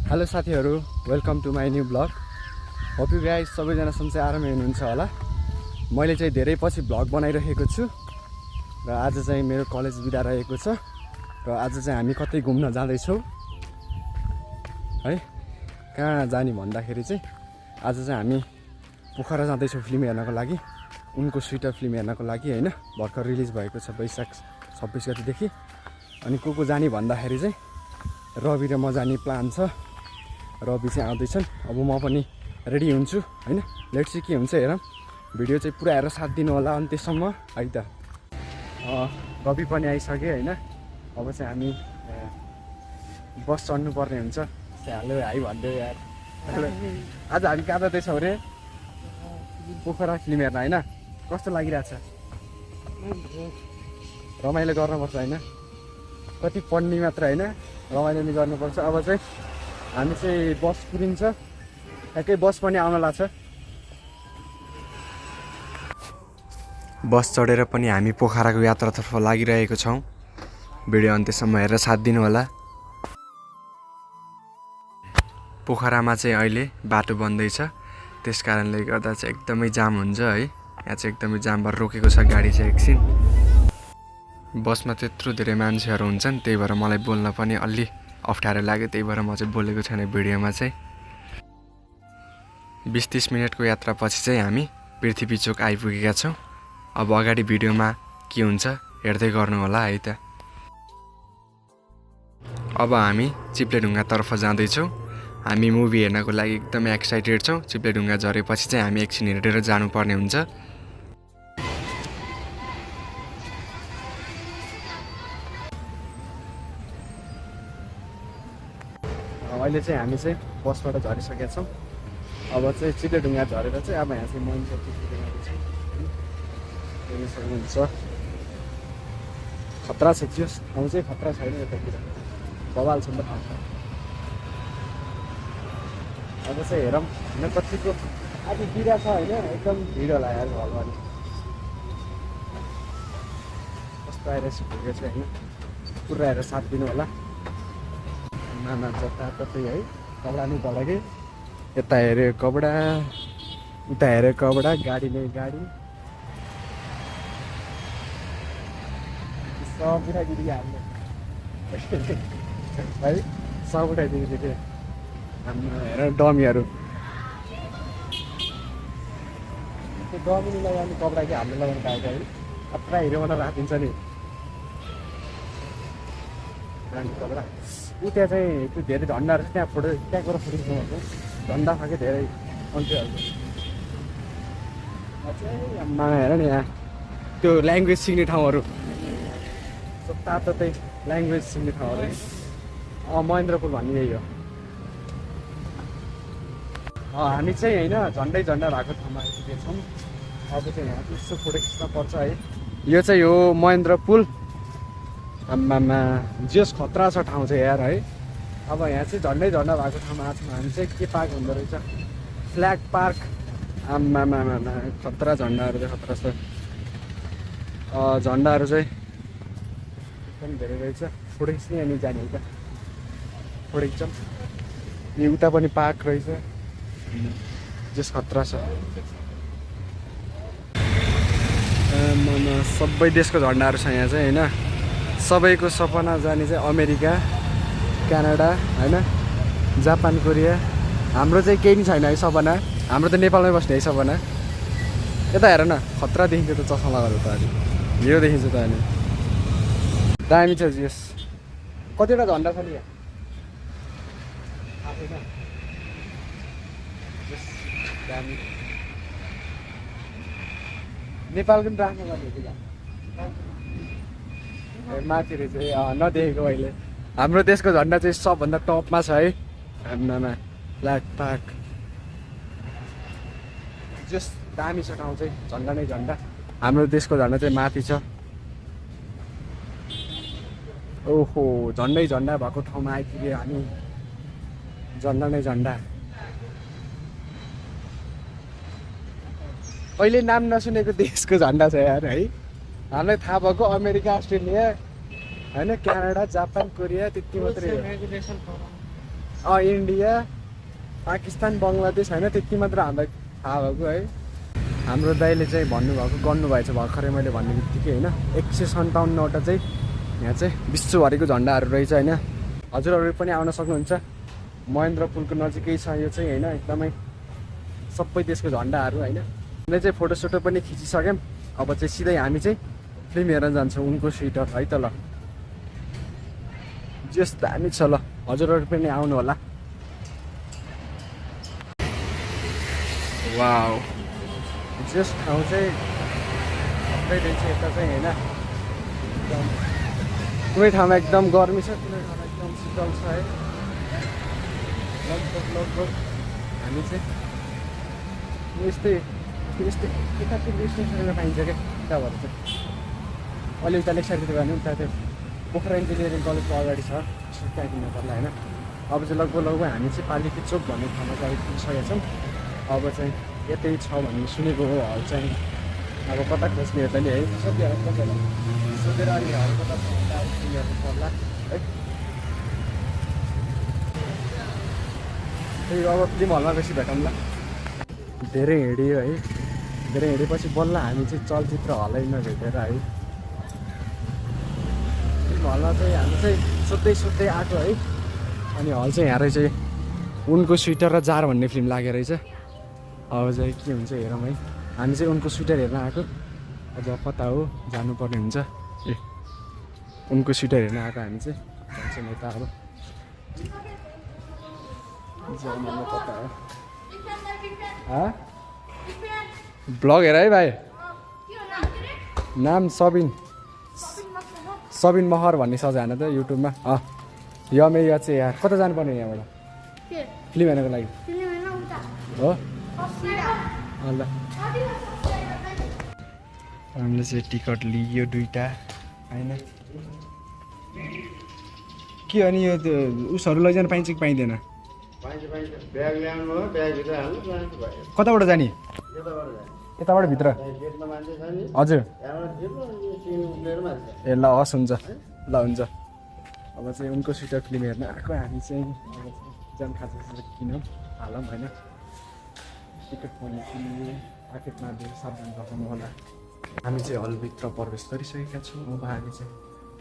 Hello साथीहरू, welcome to my new blog. Hope you guys सबैजना सन्चै आरामै हुनुहुन्छ होला। मैले चाहिँ धेरै पछि ब्लग बनाइरहेको छु र आज चाहिँ मेरो कलेज बिदा रहेको छ र आज चाहिँ हामी कतै घुम्न जाँदैछौँ है। कहाँ जाने भन्दाखेरि चाहिँ आज चाहिँ हामी पोखरा जाँदैछौँ फिल्म हेर्नको लागि, उनको स्विटर फिल्म हेर्नको लागि होइन। भर्खर रिलिज भएको छ वैशाख 26 गतिदेखि। अनि को जाने भन्दाखेरि चाहिँ रवि र म जाने प्लान छ। रवि चाहिँ आउँदैछन्, अब म पनि रेडी हुन्छु होइन। लेट्स सी के हुन्छ हेरौँ। भिडियो चाहिँ पुरा हेरेर साथ दिनु होला अन्त्यसम्म है त। रवि पनि आइसक्यो होइन। अब चाहिँ हामी बस चढ्नु पर्ने हुन्छ। हेलो हाई भनिदियो यार। आज हामी कहाँ जाँदैछौँ अरे? पोखरा फिल्म हेर्न होइन। कस्तो लागिरहेछ? रमाइलो गर्नुपर्छ होइन, कति पढ्ने मात्र होइन, रमाइलो नि गर्नुपर्छ। अब चाहिँ हामी चाहिँ बस पुगिन्छ, ठ्याक्कै बस पनि आउन लाग्छ। बस चढेर पनि हामी पोखराको यात्रातर्फ लागिरहेको छौँ। भिडियो अन्त्यसम्म हेरेर साथ दिनु होला। पोखरामा चाहिँ अहिले बाटो बन्दैछ, त्यस कारणले गर्दा चाहिँ एकदमै जाम हुन्छ है। यहाँ चाहिँ एकदमै जाम भएर रोकेको छ गाडी चाहिँ एकछिन। बसमा त्यत्रो धेरै मान्छेहरू हुन्छन्, त्यही भएर मलाई बोल्न पनि अलि अप्ठ्यारो लाग्यो, त्यही भएर म चाहिँ बोलेको छैन भिडियोमा चाहिँ। 20-30 मिनटको यात्रापछि चाहिँ हामी पृथ्वी चोक आइपुगेका छौँ। अब अगाडि भिडियोमा के हुन्छ हेर्दै गर्नु होला है त। अब हामी चिप्लेढुङ्गातर्फ जाँदैछौँ। हामी मुभी हेर्नको लागि एकदमै एक्साइटेड छौँ। चिप्लेढुङ्गा झरेपछि चाहिँ हामी एकछिन हिँडेर जानुपर्ने हुन्छ। अहिले चाहिँ हामी चाहिँ बसबाट झरिसकेका छौँ। अब चाहिँ चिप्लेढुङ्गा झरेर चाहिँ अब यहाँ चाहिँ मन्दिर सक्नुहुन्छ। खतरा छ, त्यो ठाउँ चाहिँ खतरा छैन यतातिर, बवाल छ नि त ठाउँ। अब चाहिँ हेरौँ होइन कतिको आज बिरा छ होइन, एकदम भिड होला यार घरबारी। कस्तो आइरहेछ भिडियो चाहिँ होइन, पुरा हेरेर साथ दिनु होला। नाना जताततै है कपडा नै कपडा कि, यता हेऱ्यो कपडा, उता हेऱ्यो कपडा, गाडी नै गाडी, सब उठाइदियो हामीले है, सब उठाइदिएको थियो हाम्रो। हेर डमीहरू, त्यो डमीले लगाउने कपडा कि हामीले लगाउनु पाएको है। खतरा हिरो बनाएर राखिदिन्छ नि कपडा। ऊ त्यहाँ चाहिँ त्यो धेरै झन्डाहरू छ, त्यहाँ फोटो त्यहाँ गएर फोटो खिच्नु। झन्डा खाएको धेरै कन्ट्रीहरूको आम्मा हेर नि यहाँ त्यो ल्याङ्ग्वेज सिक्ने ठाउँहरू, तातै ल्याङ्ग्वेज सिक्ने ठाउँहरू। महेन्द्रपुल भन्ने यही हो। हामी चाहिँ होइन झन्डै झन्डा भएको ठाउँमा आइपुगेको छौँ। अब चाहिँ यहाँ यसो फोटो खिच्न पर्छ है। यो चाहिँ हो महेन्द्रपुल। आम्मामा जस खतरा छ ठाउँ चाहिँ यार है। अब यहाँ चाहिँ झन्डै झन्डा भएको ठाउँमा आएको छौँ हामी चाहिँ। के पार्क हुँदो रहेछ, फ्ल्याग पार्क। आम्मामा खतरा झन्डाहरू चाहिँ खतरा छ। झन्डाहरू चाहिँ एकदम धेरै रहेछ। फोटो खिच्ने अनि जाने उता फोटो खिच्छौँ। यो उता पनि पार्क रहेछ, जस खतरा छ। सबै देशको झन्डाहरू छ यहाँ चाहिँ होइन। सबैको सपना जाने चाहिँ अमेरिका, क्यानाडा होइन, जापान, कोरिया। हाम्रो चाहिँ केही नि छैन है सपना। हाम्रो त नेपालमै बस्ने है सपना। यता हेर न, खतरा देखिन्छ त चस्मा लगाएर त अनि हिरो देखिन्छ त अनि। दामी छ यस। कतिवटा झन्डा छ नि यहाँ दामी। नेपालको पनि राख्नु पर्ने माथि रहेछ नदेखेको अहिले। हाम्रो देशको झन्डा चाहिँ सबभन्दा टपमा छ है। हाम्रोमा फ्ल्याग पार्क जस दामी छ ठाउँ चाहिँ। झन्डा नै झन्डा, हाम्रो देशको झन्डा चाहिँ माथि छ। ओहो झन्डै झन्डा भएको ठाउँमा आइपुग्यो हामी। झन्डा नै झन्डा। कहिले नाम नसुनेको देशको झन्डा छ यार है। हामीलाई थाहा भएको अमेरिका, अस्ट्रेलिया होइन, क्यानाडा, जापान, कोरिया त्यति मात्रै हो। इन्डिया पाकिस्तान बङ्गलादेश होइन त्यति मात्र हामीलाई थाहा भएको है। हाम्रो दाइले चाहिँ भन्नुभएको गर्नुभएछ भर्खरै मैले भन्ने बित्तिकै होइन 157वटा चाहिँ यहाँ चाहिँ विश्वभरिको झन्डाहरू रहेछ होइन। हजुरहरू पनि आउन सक्नुहुन्छ। महेन्द्र पुलको नजिकै छ यो चाहिँ होइन, एकदमै सबै देशको झन्डाहरू होइन। हामीले चाहिँ फोटोसोटो पनि खिचिसक्यौँ। अब चाहिँ सिधै हामी चाहिँ फिल्म हेर्न जान्छौँ उनको स्वेटर है त। ल जस दामी छ, ल हजुरहरू पनि आउनु होला। वाउ जस ठाउँ चाहिँ सबै रहेछ यता चाहिँ होइन। एकदम कुनै ठाउँमा एकदम गर्मी छ, कुनै ठाउँमा एकदम शीतल छ है। लगभग हामी चाहिँ यस्तै यतातिर स्टेसनमा पाइन्छ क्या त्यहाँबाट चाहिँ। अलि उता लेक साइडतिर भने उता त्यो पोखरा इन्जिनियरिङ कलेजको अगाडि छ, त्यहाँ किन्नु पर्ला होइन। अब चाहिँ लगभग हामी चाहिँ पालिकी चोक भन्ने ठाउँमा चाहिँ पुगिसकेका छौँ। अब चाहिँ यतै छ भन्ने सुनेको हो हल चाहिँ। अब कता खोज्ने हो त नि है, सोधेर अनि हल कता किनेर पर्ला है। त्यही अब फिल्म हलमा बेसी भेटौँला। धेरै हिँड्यो है, धेरै हिँडेपछि बल्ल हामी चाहिँ चलचित्र हलैमा भेटेर है। फिल्म हलमा चाहिँ हामी चाहिँ सोध्दै आएको है। अनि हल चाहिँ यहाँ रहेछ उनको स्वेटर र जार भन्ने फिल्म लागेको रहेछ। अब चाहिँ के हुन्छ हेरौँ है। हामी चाहिँ उनको स्वेटर हेर्न आएको। अब कता हो जानुपर्ने हुन्छ। ए उनको स्वेटर हेर्न आएको हामी चाहिँ जान्छौँ यता। अब जानु कता हो ब्लग हेर है भाइ। नाम सबिन महर भन्ने सजाएन त युट्युबमा। यमे या चाहिँ यहाँ कता जानुपर्ने यहाँबाट फिल्म हेर्नको लागि हो। ल हामीले चाहिँ टिकट लियो 2टा होइन। के अनि यो उसहरू लैजानु पाइन्छ कि पाइँदैन? कताबाट जाने? यताबाट भित्र हजुर। ए ल हस् हुन्छ, ल हुन्छ। अब चाहिँ उनको स्वेटर फिल्म हेर्न आएको हामी चाहिँ। अब जान खाजा किनौँ हालौँ होइन। टिकट पनि किन्यो, प्याकेटमा दिएर सावधान राख्नु होला। हामी चाहिँ हलभित्र प्रवेश गरिसकेका छौँ। अब हामी चाहिँ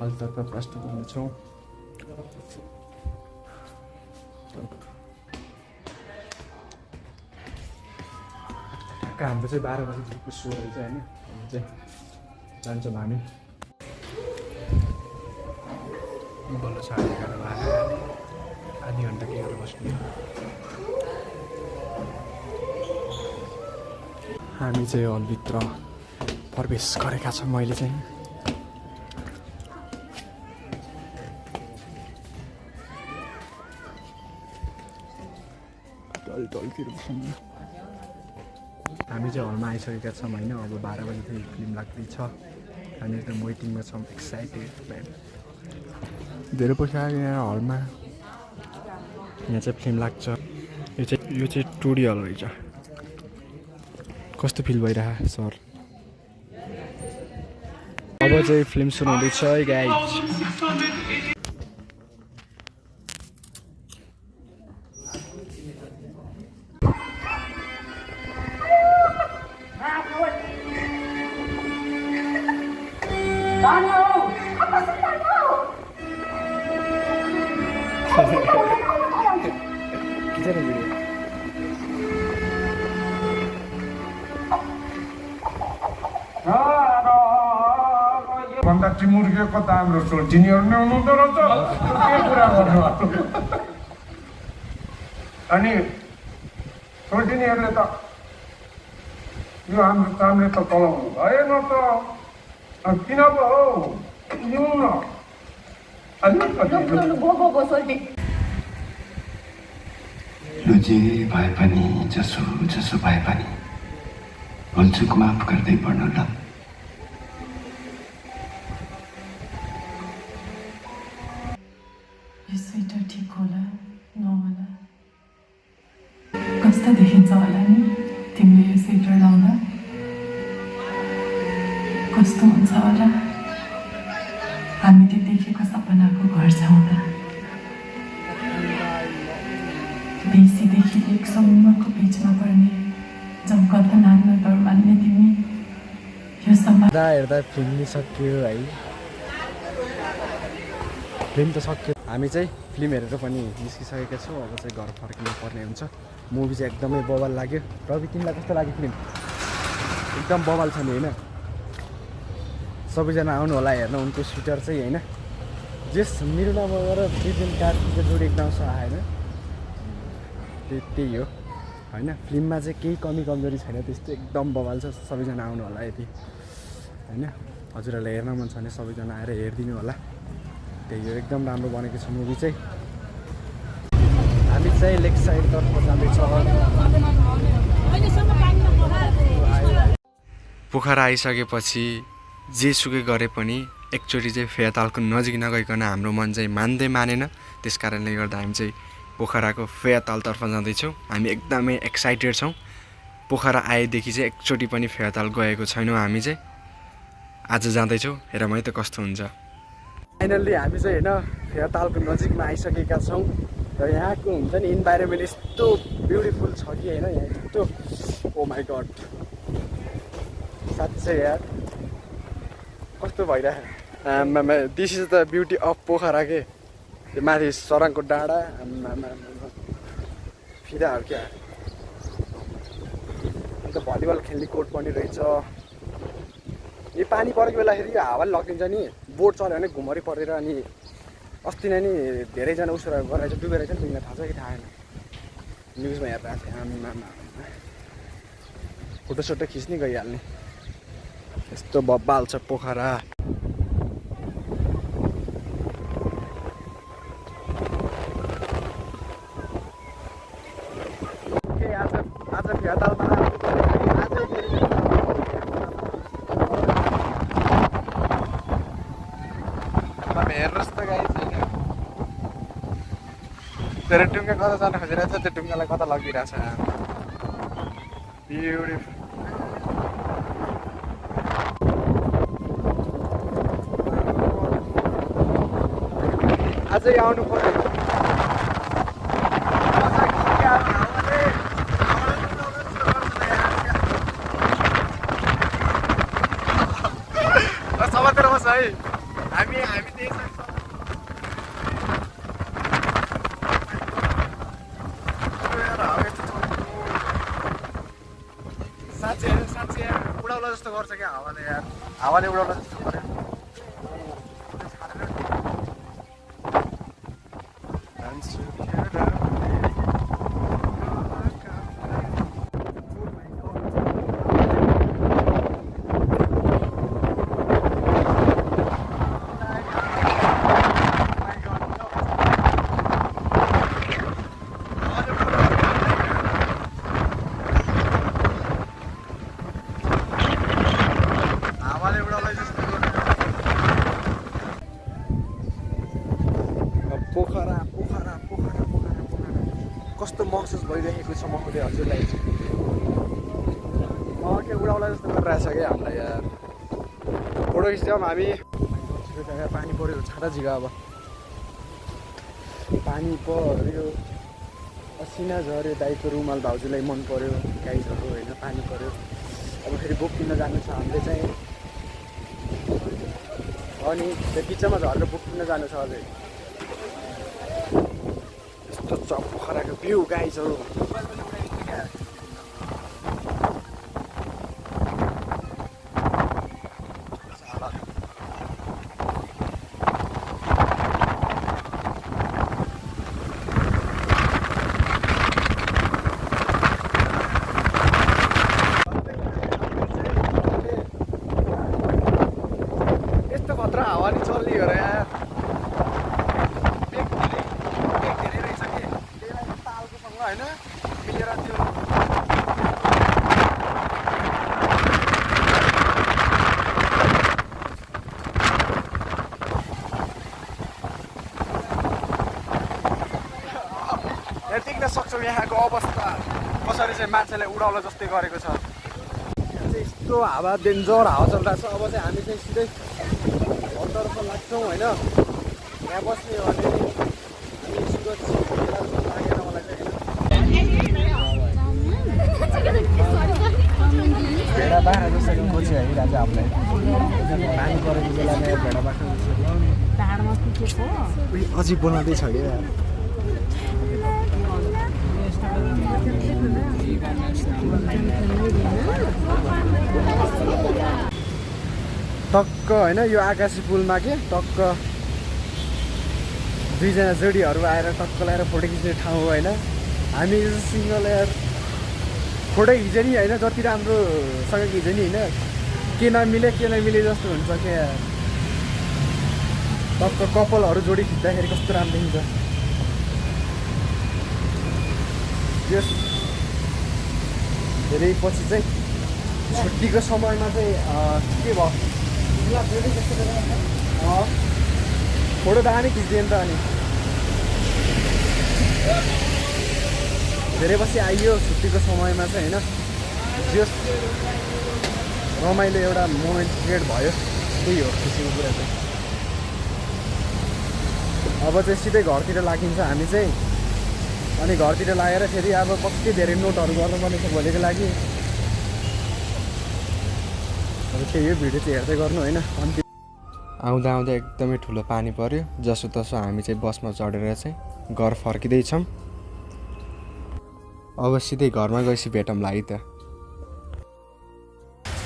हलतर्फ प्रश्न गर्नेछौँ। हाम्रो चाहिँ 12 बजीको सो रहेछ होइन। हामी चाहिँ जान्छौँ हामी। बल्ल 11:30 भयो, आधी घन्टा के गरेर बस्ने। हामी चाहिँ हलभित्र प्रवेश गरेका छौँ। मैले चाहिँ टलतिर बस्नु। हामी चाहिँ हलमा आइसकेका छौँ होइन। अब 12 बजीदेखि फिल्म लाग्दैछ। हामी एकदम वेटिङमा छौँ, एक्साइटेड। धेरै पैसा आयो यहाँ हलमा। यहाँ चाहिँ फिल्म लाग्छ। यो चाहिँ 2D हल रहेछ। कस्तो फिल भइरहेको सर? अब चाहिँ फिल्म सुरु हुँदैछ है गाइज। भन्दा टिमुर्केको त हाम्रो सोल्टिनीहरू नै हुनुहुँदो रहेछ। के कुरा गर्नु अनि सोल्टिनीहरूले त यो हाम्रो चामले त चलाउनु भएन त। किन पो हो लिउँ न। लु जे भए पनि जसो भए पनि भुलचुक माफ गर्दै पर्नु ल। यो स्वेटर ठिक होला नहोला कस्तो देखिन्छ होला नि तिमीले यो स्वेटर लाउँदा? कस्तो हुन्छ होला हामीले देखेको सपनाको घर छाउँदा? बेसीदेखि लेक समूहको बिचमा पर्ने जमकल्पनात्मक डर मान्ने तिमी यो समाज हेर्दा हेर्दा फिल्म नि सक्यो है। फिल्म त सक्यो। हामी चाहिँ फिल्म हेरेर पनि निस्किसकेका छौँ। अब चाहिँ घर फर्किनु पर्ने हुन्छ। मुभी चाहिँ एकदमै बवाल लाग्यो। रवि तिमीलाई कस्तो लाग्यो फिल्म? एकदम बवाल छ नि होइन? सबैजना आउनु होला हेर्न उनको सुटर चाहिँ होइन। जस मिरुना मगर बिपिन कार्कीको जोडी एकदम सहायन त्यही हो होइन। फिल्ममा चाहिँ केही कमी कमजोरी छैन, त्यस्तो एकदम बवाल छ। सबैजना आउनु होला यति होइन। हजुरहरूलाई हेर्न मन छ भने सबैजना आएर हेरिदिनु होला। त्यही हो, एकदम राम्रो बनेको छ मुभी चाहिँ। हामी चाहिँ लेक साइडतर्फ जाँदैछौँ। पोखरा आइसकेपछि जेसुकै गरे पनि एकचोटि चाहिँ फेयातालको नजिक नगइकन हाम्रो मन चाहिँ मानेन। त्यस कारणले गर्दा हामी चाहिँ पोखराको फेयातालतर्फ जाँदैछौँ। हामी एकदमै एक्साइटेड छौँ। पोखरा आएदेखि चाहिँ एकचोटि पनि फेयाताल गएको छैनौँ। हामी चाहिँ आज जाँदैछौँ। हेरौँ है त कस्तो हुन्छ। फाइनल्ली हामी चाहिँ होइन फेयातालको नजिकमा आइसकेका छौँ। र यहाँको हुन्छ नि इन्भाइरोमेन्ट यस्तो ब्युटिफुल छ कि होइन। यहाँ यस्तो ओ माई गड साँच्चै यार कस्तो भइरहेको। This is the beauty of Pokhara के। त्यो माथि सराङको डाँडा फिदाहरू क्या। अन्त भलिबल खेल्ने कोर्ट पनि रहेछ। यो पानी परेको बेलाखेरि यो हावाले लगिदिन्छ नि। बोट चल्यो भने घुमरी परेर अनि अस्ति नै नि धेरैजना उसो गरेर डुबेर चाहिँ तिमीलाई थाहा छ कि थाहा छैन? न्युजमा हेरिरहेको थिएँ। फोटोसोटो खिच्नै गइहाल्ने यस्तो बब्बाल छ पोखरा। आज फेयातालमा हेर्नुहोस् त गाई छैन। तर ढुङ्गा कता जान खोजिरहेको छ, त्यो ढुङ्गालाई कता लगिरहेछ। ब्युटिफुल। अझै आउनु पर्यो। सबैतिर बस है। हामी त्यही साँच्चै उडाउला जस्तो गर्छ क्या हावाले यार। हावाले उडाउला जस्तो गर्यो। पोखरा पोखरा पोखरा पोखरा पोखरा कस्तो महसुस भइरहेको छ मैले हजुरलाई। के उडाउला जस्तो गरिरहेछ क्या हामीलाई यार। फोटो खिच्यौँ हामी। पानी पऱ्यो छाता झिगा। अब पानी पऱ्यो, पसिना झऱ्यो। दाइको रुमाल भाउजूलाई मन पऱ्यो। गाईहरू होइन पानी पऱ्यो। अब फेरि बुक किन्न जानु छ हामीले चाहिँ। अनि त्यो बिचमा झरेर बुक किन्न जानु छ अझै। यस्तो छ पोखराको भ्यू गाइजहरू। यस्तो खतरा हावा नि चल्ने हो र यार। होइन मिलेर त्यो देख्न सक्छौँ यहाँको अवस्था कसरी चाहिँ मान्छेलाई उडाउला जस्तै गरेको छ। यहाँ चाहिँ यस्तो हावा डेन्जर हावा चलिरहेको छ। अब चाहिँ हामी चाहिँ सिधै घरतर्फ लाग्छौँ होइन। यहाँ बस्ने हो भने हामी सुरक्षित लागेन मलाई चाहिँ। दृश्य हेरिरहेको छ आफूलाई पानी परेको बेलामा भेडा बाख्रा ढाडमा पुगेको अझै बनाउँदै छ क्या टक्क होइन यो आकाशी पुलमा के टक्क दुईजना जोडीहरू आएर टक्क लगाएर फोटो खिच्ने ठाउँ हो होइन हामी सिङ्गल एयर फोटो खिच्यो नि होइन जति राम्रोसँग खिच्यो नि होइन के नमिले जस्तो हुन्छ क्या टक्क कपालहरू जोडी खिच्दाखेरि कस्तो राम्रो देखिन्छ यस धेरै पछि चाहिँ छुट्टीको समयमा चाहिँ के भयो फोटो दामी खिच्दियो नि त अनि धेरै पछि आइयो छुट्टीको समयमा चाहिँ होइन जस रमाइलो एउटा मोमेन्ट क्रिएट भयो त्यही हो खुसीको कुरा चाहिँ अब चाहिँ सिधै घरतिर लागिन्छ हामी चाहिँ अनि घरतिर लागेर फेरि अब कति धेरै नोटहरू गर्नुपर्ने छ भोलिको लागि अब त्यही हो भिडियो चाहिँ हेर्दै गर्नु होइन अन्तिम आउँदा आउँदा एकदमै ठुलो पानी पर्यो जसोतसो हामी चाहिँ बसमा चढेर चाहिँ घर फर्किँदैछौँ अब सिधै घरमा गएपछि भेटौँला है त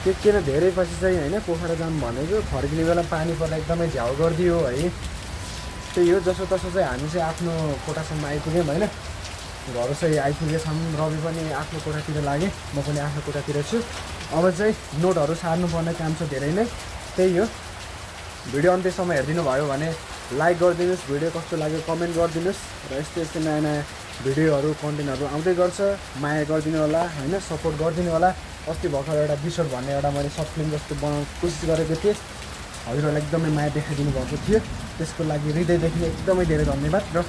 के किन धेरै पछि चाहिँ होइन पोखरा जाम भनेको फर्किने बेला पानी पर्दा एकदमै झ्याउ गरिदियो है त्यही हो जसोतसो चाहिँ हामी चाहिँ आफ्नो कोठासम्म आइपुग्यौँ होइन घर चाहिँ आइपुगेछौँ रवि पनि आफ्नो कोठातिर लागे म पनि आफ्नो कोठातिर छु अब चाहिँ नोटहरू सार्नुपर्ने काम छ धेरै नै त्यही हो भिडियो अन्त्यसम्म हेरिदिनु भयो भने लाइक गरिदिनुहोस् भिडियो कस्तो लाग्यो कमेन्ट गरिदिनुहोस् र यस्तै यस्तै नयाँ नयाँ भिडियोहरू कन्टेन्टहरू आउँदै गर्छ माया गरिदिनु होला होइन सपोर्ट गरिदिनु होला अस्ति भर्खर एउटा बिसोड भन्ने एउटा मैले सर्ट फिल्म जस्तो बनाउनु कोसिस गरेको थिएँ हजुरहरूलाई एकदमै माया देखाइदिनु भएको थियो त्यसको लागि हृदयदेखि एकदमै धेरै धन्यवाद र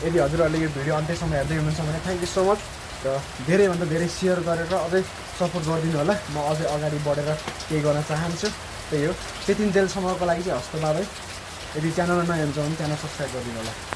यदि हजुरहरूले यो भिडियो अन्त्यसम्म हेर्दै हुनुहुन्छ भने थ्याङ्क यू सो मच र धेरैभन्दा धेरै सेयर गरेर अझै सपोर्ट गरिदिनु होला म अझै अगाडि बढेर केही गर्न चाहन्छु त्यही हो त्यति जेलसम्मको लागि चाहिँ हस्त बाबै यदि च्यानलमा नहेर्नुहुन्छ भने च्यानल सब्सक्राइब गरिदिनु होला